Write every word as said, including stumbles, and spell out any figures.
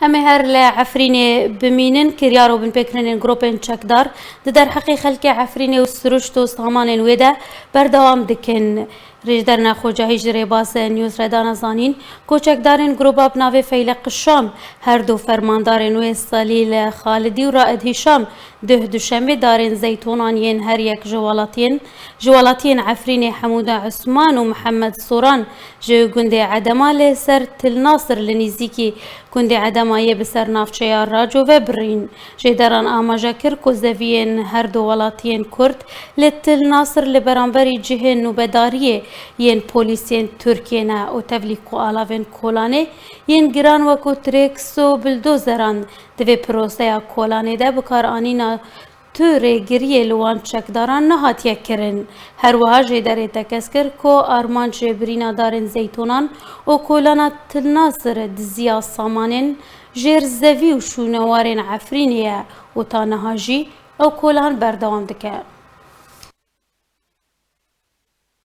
Em ê her li Efrînê bimînin, kiryar û binpêkirinên grûpên çekdar di derheqê xelkê Efrînê û siruşt û samanên wê de berdewam dikin. Rêjderna Xocahî ji Rêbaz News re dana zanîn ku çekdarên grûba bi navê Feylek Şam, her du fermandarên wê Salîl Xalidî û Raed Hîşam, duh duşemê darên zeytûnan yên her yek ji welatiyên, ji welatiyên Efrînê Hemûda Usman û Mihemed Soran ji gundê Edema li ser Til Nasir li nîzîkî gundê Edema yê bi ser navçeya Raco ve birîn. Jêderan amaje kir ku zeviyên her du welatiyên Kurd li Til Nasir li beramberî cihên nûbedariyê yên polîsên Tirkiyê ne û tevlî ku alavên kolanê yên giran wekû trêks û bildozeran di vê proseya kolanê de bikaranîna tu rêgiriyê li wan çekdaran nehatiye kirin. Her wiha jêderê tekez kir ku armanc ji birîna darên zeytûnan û kolana Til Nasir diziya samanên jêr zevî û şûnewarên Efrînê ye û ta niha jî ew kolan berdewam dike.